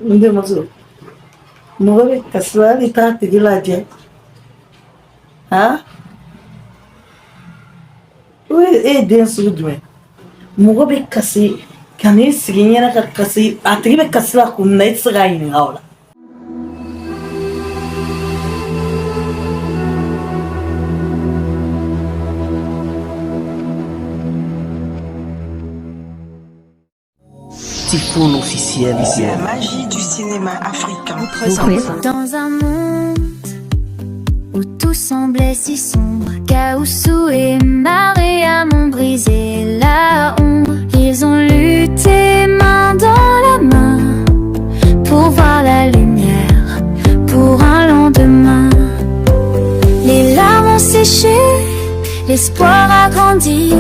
N denmuso, mɔgɔ bɛ kasi la, hali t'a tigi lajɛ. Han, o ye e ye den sugu jumɛn? Mɔgɔ bɛ kasi ka n'i sigi ɲɛna ka kasi, a tigi bɛ kasi la kun min na, e tɛ se k'a ɲininka o la. Typhoon officiel. La magie du cinéma africain. Dans un monde où tout semblait si sombre, Gaoussou et Mariam ont brisé la ombre. Ils ont lutté main dans la main pour voir la lumière, pour un lendemain. Les larmes ont séché, l'espoir a grandi.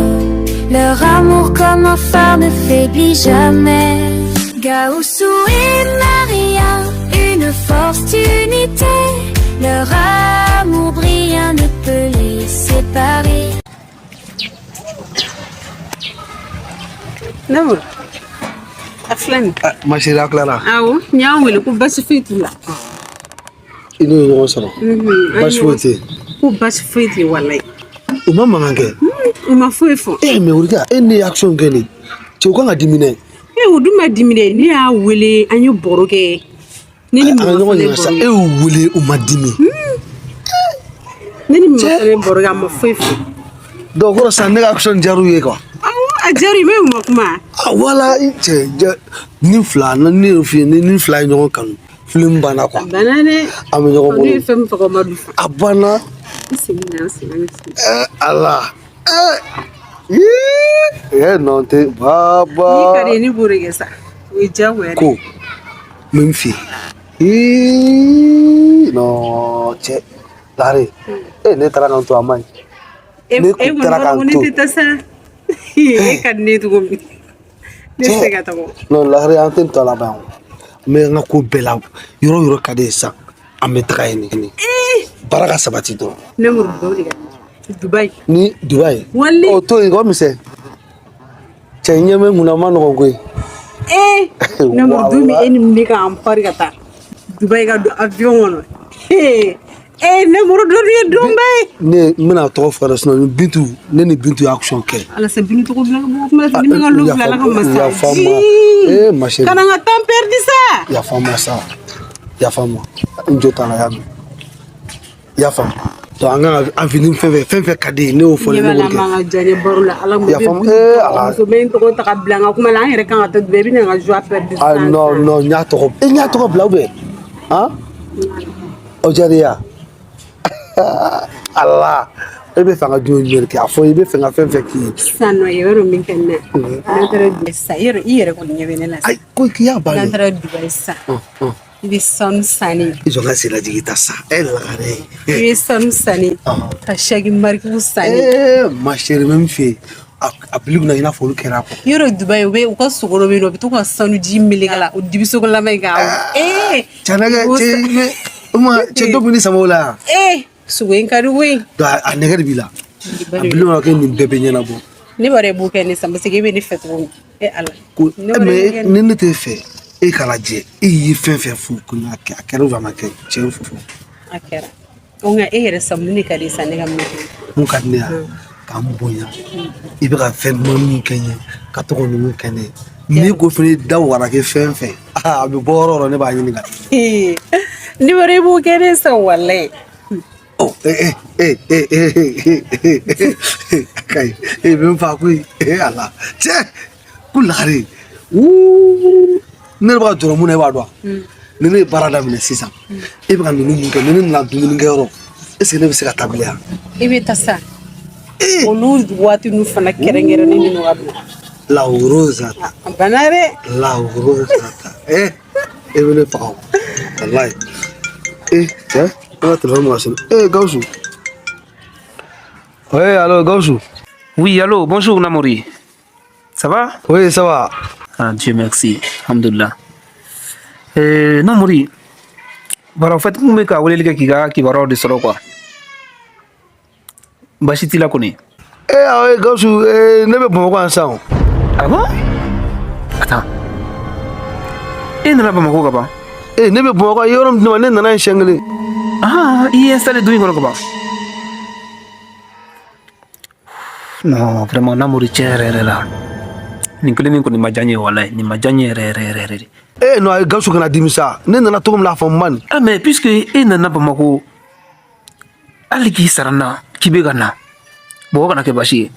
Leur amour comme un phare ne faiblit jamais. Gaoussou et Maria, une force d'unité. Leur amour brillant ne peut les séparer. Ne bolo a filɛ nin. Ma chérie, a tilara? Awɔ, n y'a wele ko basi foyi t'u la. I n'u ye ɲɔgɔn sɔrɔ? Basi foyi tɛ yen? Ko basi foyi tɛ yen, walayi. U ma mankan kɛ? U ma foyi fɔ. E mais Wurika, e ne ye action kɛ nin cɛ, u kan ka dimi dɛ. E, u dun ma dimi dɛ. Ne y'a wele, an ye baro kɛ. Ne ni An ka mama ɲɔgɔn fana ye ɲininka sa. baro E kɛ. y'u wele, u ma dimi? Ne ni mama fana ye baro kɛ, a ma foyi fɔ. Donc o kɔrɔ sisan, ne ka action diyar'u ye quoi. Awɔ, a diyara u ye, mais u ma kuma. Ah wala, i cɛ jɛ ni fila ne y'o f'i ye, ni fila ye ɲɔgɔn kanu, film banna quoi. A banna dɛ. An bɛ ɲɔgɔn Ne ye bolo. fɛn min fɔ, ka ma du fa. A banna. N segin na, n segin na, n segin. Eh Ala, eh ii, eh non tɛ baba. N'i ka di ye, ne b'o de kɛ sa. O ye diyagoya de Ko ye. n bɛ min f'i ye, ii non cɛ Lare, e ne taara ka n to, a man ɲi. E Ne e kun kɔni taara b'a ka dɔn ko n ne to. tɛ taa sa. E ka di ne ye cogo min. Ne tɛ se ka taga o. Non Lare, an tɛ nin to a laban o. N bɛ n ka ko bɛɛ la, yɔrɔ o yɔrɔ ka di ye sisan, an bɛ taga yen de. Baara ka sabati dɔrɔn. Ne muru dɔw de ka di. Dubayi. Ni Dubayi. Wali. O to yen, o misɛn. Cɛ ɲɛ bɛ mun na, ma nɔgɔn koyi. Ee, ne muru dun bɛ e ni ne k'an pari ka taa Dubayi ka don avion kɔnɔ. Ee, ee, ne muru dun ye donba ye. Ne n bɛna tɔgɔ fɔ dɛ, sinon Bintu, ne ni Bintu ye action kɛ. Ala sa, bini tɔgɔ bila ka bɔ kuma la, ni bɛ ka lu bila, Ala ka masa. Yafa n ma. Ee ma chérie. Kana n ka temps perdu sa. Yafa n ma sa. Yafa n ma. N jo t'a la, y'a mɛn. I y'a faamu. Donc an kan ka avenir fɛn fɛn ka di ye, ne y'o fɔ ne Ɲɛ b'a b'o la, de an kɛ. b'an ka diya n ye baro la. Ala mun Yafa n ma. Ee Ala. Muso bɛ n tɔgɔ ta ka bila n ka kuma la, an yɛrɛ kan ka taa Dubayi, i bɛna n ka joie perdu Ah sisan. non non, n y'a tɔgɔ, e n y'a tɔgɔ bila ou bien? Han? O diyara i ye wa? Ala, e bɛ fɛ an ka jumɛn jumɛn de kɛ? A fɔ i bɛ fɛ ka fɛn fɛn k'i ye. Sisan nɔ, i b'a dɔn min kɛ ne na. N'an taara Dubayi sisan, i yɛrɛ i yɛrɛ kɔni ɲɛ bɛ ne la sisan. Ayi, ko k'i y'a N'an bannen. taara Dubayi sisan, i bɛ sanu sanni. I jɔ n ka sen lajigin ta sa. E lagare. I bɛ sanu sanni ka saki marikiw sanni. Ee ma chérie, n bɛ min f'i ye, a bil'i kunna i n'a fɔ olu kɛra quoi. Yɔrɔ Dubayi, u bɛ u ka sogo dɔ bɛ yen nɔ, u bɛ to ka sanuji meleke a la, o dibisogolama in k'a ee. Cɛ nɛgɛ cɛ i o ma cɛ dɔ bɛ ni sama o la yan. Ee, sogo in ka di koyi. Donc a nɛgɛ de b'i la. A bil'i kunna ko nin bɛɛ bɛ ɲɛnabɔ. Ne b'a dɔn i b'o kɛ ne sa, parce que e bɛ ne fɛ cogo min. E Ala. Ko Ne b'a dɔn i b'o mais kɛ ne. ni ne t'e fɛ, e k'a lajɛ, e y'i fɛn fɛn fo ko n y'a kɛ, a kɛra ou a ma kɛ, tiɲɛ fɔ. A kɛra. O nka e yɛrɛ sa, mun de ka di sa ne ka mun kɛ? Mun ka di ne ye, k'an bonya, i bɛ ka fɛn duman min kɛ n ye, ka to ka ninnu kɛ ne ye, n'i ko fɛnɛ da wara kɛ fɛn fɛn, a bɛ bɔ yɔrɔ o yɔrɔ, ne b'a ɲini ka Ne b'a dɔn i b'o kɛ ne sa, walayi. Ɔ ee ee ee ee ee kayi, e bɛ n fa koyi. Ee Ala, cɛ ko lagare wuu, ne yɛrɛ bɛ ka jɔrɔ mun na, e b'a dɔn wa? Ni ne ye baara daminɛ sisan, e bɛ ka ninnu mun kɛ, ni ne nana dumunikɛyɔrɔ, est ce que ne bɛ se ka taa bilen wa? I bɛ taa sa. Olu waati ninnu fana kɛrɛnkɛrɛnnen don ka bila. La Rosa ta. A banna dɛ. La Rosa ta. E bɛ ne faga o, walayi. Eh cɛ, ne ka téléphone bɛ ka sonner. Eh Gawusu. Oui, allo Gawusu. Oui, allô, bonjour Namori. Ça va? Oui, ça va. Ah, Dieu merci. Alhamdulillah. Namori, voilà, en fait, n bɛ ka weleli kɛ k'i ka kibaruyaw de sɔrɔ quoi. Baasi t'i la kɔni? Eh awɔ Gawusu, eh, ne bɛ Bamakɔ yan sisan o. Ah bon? Attends. E nana Bamakɔ ka ban? Eh, ne bɛ Bamakɔ, i ye yɔrɔ min di ne ma, ne nana yen siɲɛ kelen. Ah, i y'i installé du in kɔnɔ ka ban? Non, vraiment, Namori, tiɲɛ yɛrɛ yɛrɛ la. Nin kelen nin kɔni ma diya n ye walayi, nin ma diya n ye yɛrɛ yɛrɛ yɛrɛ yɛrɛ de. Eh non, ayi Gawusu kana dimi sa. Ne nana cogo min na a faamu man nin. Ah, mais puisque e nana Bamakɔ, hali k'i sara n na k'i bɛ ka na, bon, o kana kɛ baasi ye.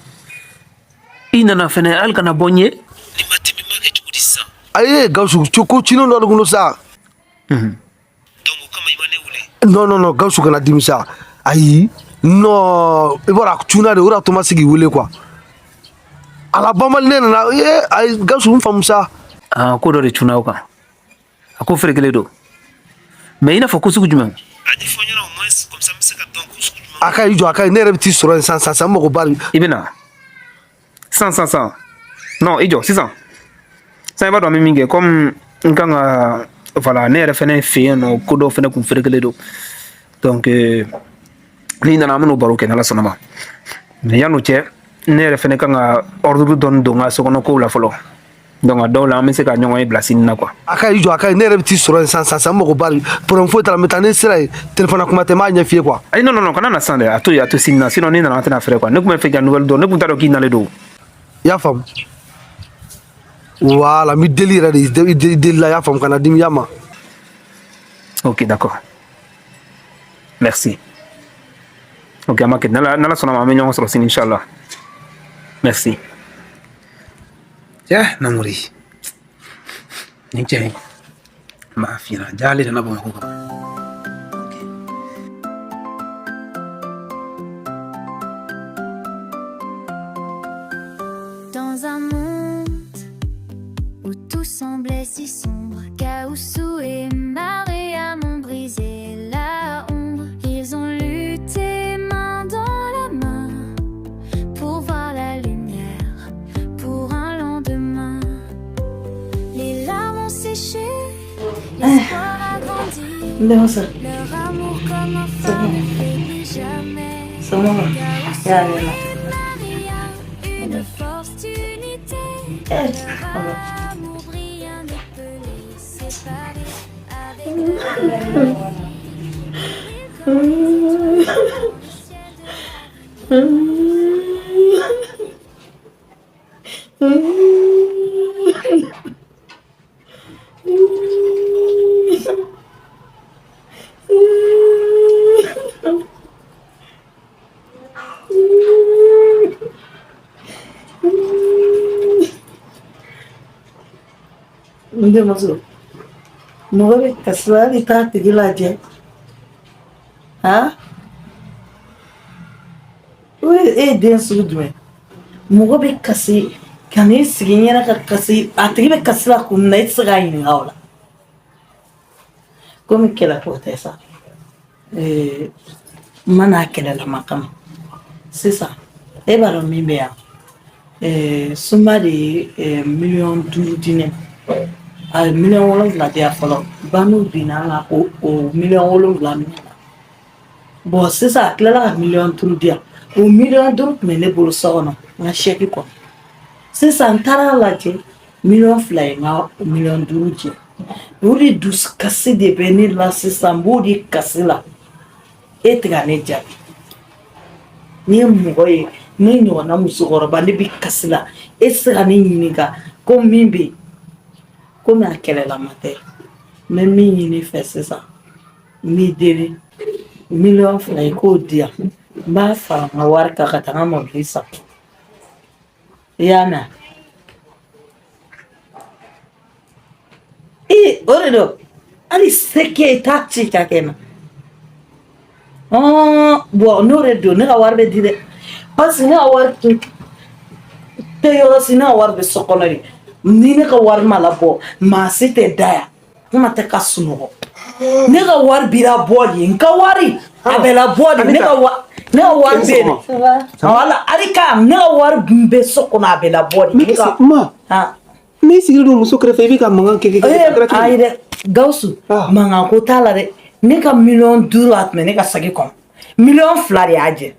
I nana fɛnɛ hali kana bɔ n ye. Ni ma tɛmɛ ma kɛ cogo di sisan? Ayi Gawusu, ko cinin dɔ de kun don sa. Donc o kama i ma ne wele. Non non non, Gawusu kana dimi sa. Ayi, non, i b'a dɔn a cunna de, o de y'a to n ma se k'i wele quoi. A la banbali ne nana, eh ayi Gawusu n faamu sa. Ah, ko dɔ de cunna o kan. A ko ferekelen don. Mais i n'a fɔ ko sugu jumɛn? A ɲɛfɔ n ɲɛna au moins comme ça n bɛ se ka dɔn ko sugu jumɛn. A ka ɲi, i jɔ, a ka ɲi, ne yɛrɛ bɛ t'i sɔrɔ yen sisan sisan sisan, n mago ba de. I bɛ na. Sisan sisan sisan. Non, i jɔ sisan. Sisan i b'a dɔn an bɛ min kɛ, comme n kan ka, voilà, ne yɛrɛ fɛnɛ fɛ yen nɔ, ko dɔw fɛnɛ kun ferekelen don. Donc n'i nana an bɛn'o baro kɛ n'Ala sɔnna ma. Mais yan'o cɛ, ne yɛrɛ fɛnɛ kan ka ordre dɔɔni don n ka sokɔnɔ kow la fɔlɔ. Donc a dɔw la an bɛ se ka ɲɔgɔn ye bila sini na quoi. A ka ɲi, i jɔ, a ka ɲi, ne yɛrɛ bɛ t'i sɔrɔ yen sisan sisan sisan, n mago ba de. Problème foyi t'a la, n bɛ taa, ne sera yen, téléphone kuma tɛ, n b'a ɲɛf'i ye quoi. Ayi, non non non, kana na sisan dɛ, a to yen, a to sini na, sinon n'i nana an tɛna fɛrɛ quoi. Ne tun bɛ fɛ k'i ka nouvelle dɔn, ne tun t'a dɔn k'i nalen don. I y'a faamu? Voilà, n b'i deli yɛrɛ de, i deli la, i y'a faamu, kana dimi ya ma. Ok, d'accord. Merci. Ok, an b'a kɛ n'Ala sɔnna ma, an bɛ ɲɔgɔn sɔrɔ sini inchallah. Merci. Cɛ Namori. Nin cɛ in, n b'a f'i ɲɛna, ja ale nana Bamakɔ ka ban. Dans un monde où tout semblait si sombre, Gaoussou et Mariam ont brisé la ombre. Ils ont lutté main dans la main pour voir la lumière, pour un lendemain. Les larmes ont séché, l'espoir a grandi. N denmuso. Leur amour comme un phare ne faiblit jamais. Somɔgɔw? Gaoussou Y'a ne la. et Mariam, une force d'unité. Eh, Leur amour brille, ne peut les séparer. Avec le ciel de N denmuso, mɔgɔ bɛ kasi la hali i t'a tigi lajɛ han. O ye e ye den sugu jumɛn? Mɔgɔ bɛ kasi ka n'i sigi i ɲɛna ka kasi, a tigi bɛ kasi la kun min na, e tɛ se k'a ɲininka o la. Komi kɛlɛko tɛ sa, n ma n'a kɛlɛlama kama sisan. E b'a dɔn min bɛ yan, Sunba de ye 5 miliyɔn di ne ma. A ye 7 miliyɔn di yan fɔlɔ, bandiw binna a la ko o 7 miliyɔn minɛ na. Bon, sisan a tilala ka 5 miliyɔn di yan. O 5 miliyɔn tun bɛ ne bolo so kɔnɔ, n ka sɛki kɔnɔ. Sisan n taara lajɛ, 2 miliyɔn ye n ka 5 miliyɔn jɛ. O de dusukasi de bɛ ne la sisan, n b'o de kasi la. E tɛ ka ne jaabi. N'i ye mɔgɔ ye, ne ɲɔgɔnna musokɔrɔba, ne bɛ kasi la, e tɛ se ka ne ɲininka ko min bɛ yen. Komi a kɛlɛlama tɛ, n bɛ min ɲini i fɛ sisan, n b'i deli, 2 miliyɔn i k'o di yan, n b'a fara n ka wari kan ka taa n ka mɔbili san. I y'a mɛn? Ee, o de don. Hali se kɛ i t'a ci ka kɛ n na. Bon, n'o de don, ne ka wari bɛ di dɛ, parce que ne ka wari tun tɛ yɔrɔ si, ne ka wari bɛ so kɔnɔ de. Ni ne ka wari ma labɔ, maa si tɛ da yan, kuma tɛ ka sunɔgɔ. Ne ka wari b'i labɔ de, n ka wari a bɛ labɔ de. Ne ka wari bɛ yen. Wala arika, ne ka wari bɛ so kɔnɔ, a bɛ labɔ de. Mais ma, n'i sigilen don muso kɛrɛfɛ, i bɛ ka mankan kɛ kɛ kɛ. Ayi dɛ, Gawusu, mankan ko t'a la dɛ. Ne ka 5 miliyɔn, a tun bɛ ne ka saki kɔnɔ. 2 miliyɔn de y'a jɛ.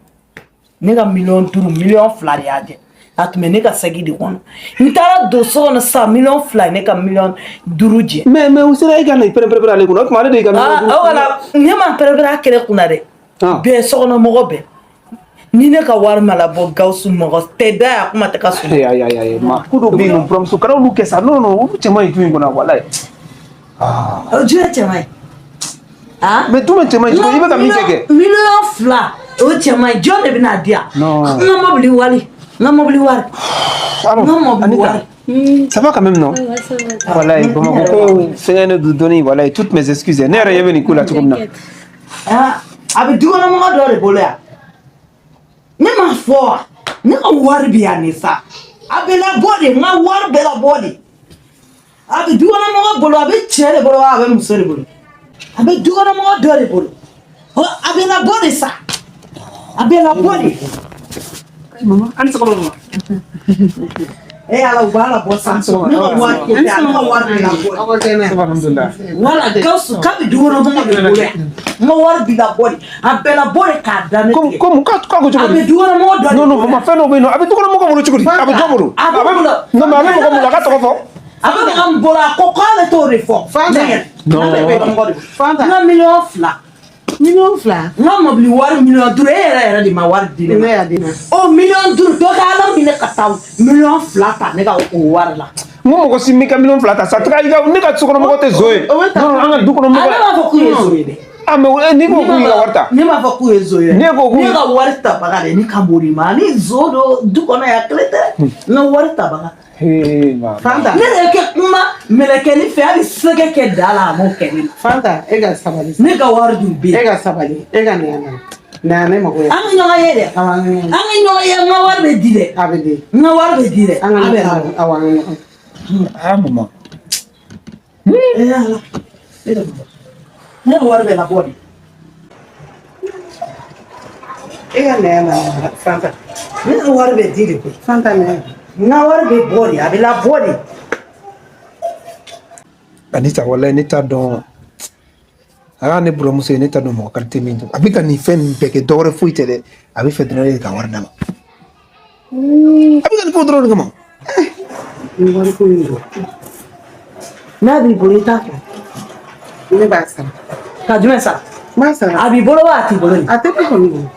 Ne ka 5 miliyɔn, 2 miliyɔn de y'a jɛ. A tun bɛ ne ka saki de kɔnɔ. N taara don so kɔnɔ sisan, 2 miliyɔn ne ka 5 miliyɔn jɛ. Mais u sera e ka na i pɛrɛn-pɛrɛn ale kunna, o tuma ale de y'i ka 5 miliyɔn. O wala, ne ma pɛrɛn-pɛrɛn a kɛlɛ kunna dɛ. Bɛɛ, sokɔnɔmɔgɔ bɛɛ. Ni ne ka wari ma labɔ, Gawusu, mɔgɔ tɛ da yan, kuma tɛ ka sunɔgɔ. Ayi, ayi, ayi, ma ko dɔw bɛ yen nɔ, buramuso, kana olu kɛ sa. Non, non, olu cɛ man ɲi du in kɔnɔ, walayi. O jumɛn cɛ man ɲi? Ah? Mais du cɛ man ɲi cogo, i bɛ ka min kɛ? 2 miliyɔn, o cɛ man ɲi. Jɔn de bɛna di yan? Non. N ka mobili wari, n ka mobili wari. Alors, N ka mobili wari. Anita, ça va quand même, non? Ouais, ça va. Walayi, Bamakɔ ko fɛngɛ ne don dɔɔni, walayi, toutes mes excuses. Ne yɛrɛ ɲɛ bɛ nin ko la cogo min na. Ah, a bɛ dukɔnɔmɔgɔ dɔ de bolo yan. Ne m'a fɔ wa? Ne ka wari bɛ yan de sa. A bɛ labɔ de, n ka wari bɛ labɔ de. A bɛ dukɔnɔmɔgɔ bolo, a bɛ cɛ de bolo wa, a bɛ muso de bolo? A bɛ dukɔnɔmɔgɔ dɔ de bolo. Ɔ, a bɛ labɔ de sa. A bɛ labɔ de. Mama, an sɔgɔma, mama. E Ala, u b'a labɔ sa. Ne ka wari tɛ yan, ne ka wari bɛ labɔ de. Ça va, alhamdulillah. Wala, Gawusu, k'a bɛ dukɔnɔmɔgɔ de bolo yan. N ka wari bɛ labɔ de. A bɛ labɔ de k'a da ne Comme tigɛ. comme k'a ko cogo A di? bɛ dukɔnɔmɔgɔ dɔ de Non, non, bolo mama, yan. fɛn dɔw bɛ yen nɔ, a bɛ dukɔnɔmɔgɔ bolo cogo di? A bɛ jɔn bolo? A bɛ bolo. Non, mais a bɛ mɔgɔ bolo, a ka tɔgɔ fɔ. A bɛ mɔgɔ min bolo, a ko k'ale t'o de fɔ. Fanta. Ne yɛrɛ. Non. A bɛ dukɔnɔmɔgɔ de bolo. Fanta. N ka 2 miliyɔn. 2 miliyɔn? N ka mobili wari 5 miliyɔn, e yɛrɛ yɛrɛ de ma wari di ne Ne ma. y'a di ma. O 5 miliyɔn, dɔ ka Ala minɛ ka taa 2 miliyɔn ta ne ka o wari la. N ko mɔgɔ si m'i ka 2 miliyɔn ta sa, taga i ka, ne ka sokɔnɔmɔgɔ tɛ zon ye. O bɛ ta. Non, non, an ka du kɔnɔ A mɔgɔ. ne b'a fɔ k'u ye zon ye dɛ. Ah, mais n'i ko k'u y'i ka wari ta. Ne b'a fɔ k'u ye zon ye dɛ. Ne ko k'u- Ne ka wari tabaga dɛ, ne ka b'o de ma. Ni zon don du kɔnɔ yan, kelen tɛ. N ka wari tabaga. Hee, ma. Fanta. Ne yɛrɛ kɛ kuma mɛlɛkɛni fɛ, hali sɛgɛ kɛ da la, a m'o kɛ ne la. Fanta, e ka sabali. Ne ka wari dun bɛ E yen. ka sabali. E ka na yan nɔ. Na ne mago ye. An ka ɲɔgɔn ye dɛ. Awɔ, an ka ɲɔgɔn ye. An ka ɲɔgɔn ye, n ka wari bɛ di dɛ. A bɛ di. N ka wari bɛ di dɛ. An ka A bɛ ɲɔgɔn labɔ. ye. Awɔ, an ka ɲɔgɔn ye. Ah, maman. Eh Ala, ne de bɔ. Ne ka wari bɛ labɔ de. E ka na yan nɔ, Fanta. Ne ka wari bɛ di de koyi. Fanta, na yan. N ka wari bɛ bɔ de, a bɛ labɔ de. Anita, walayi, ne t'a dɔn. A y'a ne buramuso ye, ne t'a dɔn mɔgɔ qualité min don. A bɛ ka nin fɛn nin bɛɛ kɛ, dɔwɛrɛ foyi tɛ dɛ. A bɛ fɛ dɔrɔn e de ka wari d'a ma. A bɛ ka nin kɛ o dɔrɔn de kama. Ni wari ko in don. N'a b'i bolo, i t'a kɛ. Ne b'a sara. Ka jumɛn sara? N b'a sara. A b'i bolo wa, a t'i bolo de? A tɛ ne kɔni bolo.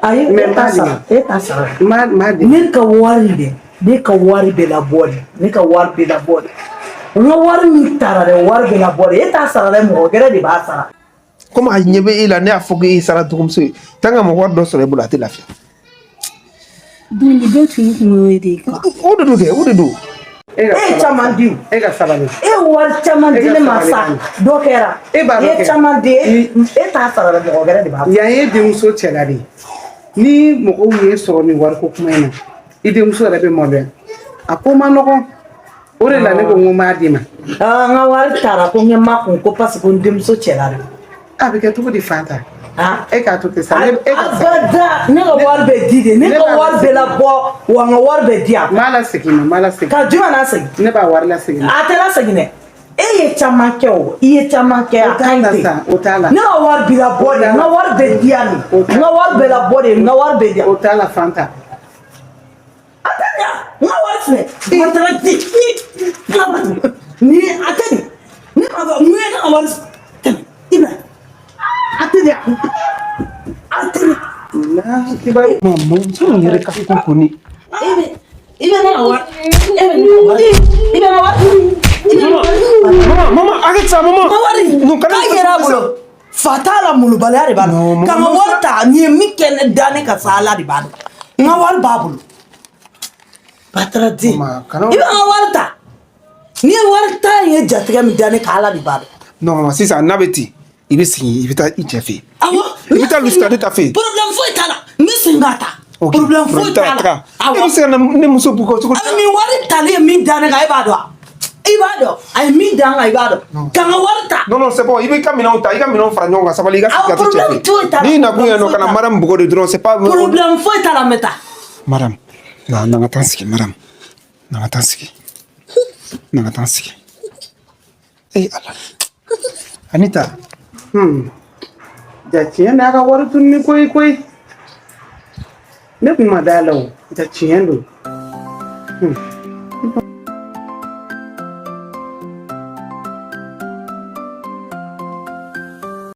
Ayi, Mais e n t'a b'a di sara. ma. E t'a sara. N b'a di. Ne ka wari dɛ, ne ka wari bɛ labɔ de. Ne ka wari bɛ labɔ de. N ka wari min taara dɛ, wari bɛ labɔ de. E t'a sara dɛ, mɔgɔ wɛrɛ de b'a sara. Komi a ɲɛ bɛ e la, ne y'a fɔ k'e sara dɔgɔmuso ye. Tant que a ma wari dɔ sɔrɔ e bolo, a tɛ lafiya. Donc nin bɛɛ tun ye kungo ye de quoi. O de don kɛ, o de don. E ka E ye sabali. caman di o. E ka sabali. E ye wari caman di E ka ne ma sabali sa. Ani. Dɔ kɛra. E b'a dɔn I ye kɛ. caman di, e t'a sara dɛ, mɔgɔ wɛrɛ de b'a sara. Yan ye denmuso cɛla de ye. Ni mɔgɔw ye sɔrɔ nin wariko kuma in na, i denmuso yɛrɛ bɛ maloya. A ko ma nɔgɔn. O de la ne ko n ko n b'a d'i ma. Ah, n ka wari taara ko n ɲɛ ma kun ko parce que n denmuso cɛla de. A bɛ kɛ cogo di, Fanta? Ah. E k'a to ten sa. E ka sabali. Abada, ne ka wari bɛ di de. Ne Ne ka b'a wari bɛ labɔ wa, n ka wari bɛ di yan. N b'a lasegin ma, n b'a lasegin. Ka jumɛn lasegin? Ne b'a wari lasegin ma. A tɛ lasegin dɛ. E ye caman kɛ o, i ye caman kɛ, a O t'a ka ɲi la ten. sa, o t'a la. Ne ka wari bɛ labɔ de, n ka wari bɛ di yan de. N ka wari bɛ labɔ de, n ka wari bɛ di yan. O t'a la, Fanta. A tɛ di yan, n ka wari filɛ. N taara di, n ka wari ni a tɛ di. Ne b'a fɔ mun ye, ne ka wari tɛmɛ Ibrahim. A tɛ di yan. A tɛ di. Ma, muso nin yɛrɛ ka ko kɔni. I bɛ ne ka wari, e bɛ ne ka wari, i bɛ n ka wari, i bɛ n ka wari. Maman, maman, arrête ça, maman. N ka wari. Non, kana K'a yɛrɛ a bolo. Fa t'a la, molobaliya de b'a la. Non, Ka n ka wari ta, nin ye min kɛ ne da ne ka sa, Ala de b'a dɔn. N ka wari b'a bolo. Batara den. Maman, kana- I bɛ n ka wari ta. N'i ye wari ta in ye jatigɛ min da ne kan, Ala de b'a dɔn. Non, maman, sisan n'a bɛ ten, i bɛ segin, i bɛ taa i cɛ fɛ yen. Awɔ. I bɛ taa Lusitani ta fɛ yen. Problème foyi t'a la. N bɛ segin k'a ta. Ok, Problème foyi t'a la. taga. E Awɔ. bɛ se ka na ne muso bugɔ cogo di? Nin wari talen ye min da ne kan, e b'a dɔn wa? I b'a dɔn a ye min d'an kan, i b'a dɔn k'an ka wari ta. Non, non, c'est bon, i b'i ka minɛnw ta, i ka minɛnw fara ɲɔgɔn kan, sabali, i ka sigi Awɔ, ka ti cɛ problème foyi t'a la. fɛ. N'i nakun ye nɔ ka na madame bugɔ de dɔrɔn, c'est pas. Problème foyi t'a la, n bɛ taa. Madame, na na, n ka taa n sigi, madame. Na n ka taa n sigi. Na n ka taa n sigi. Eh Ala. Anita. Ja tiɲɛ n'a ka wari tununi koyi koyi, ne kun ma da la o, ja tiɲɛ don.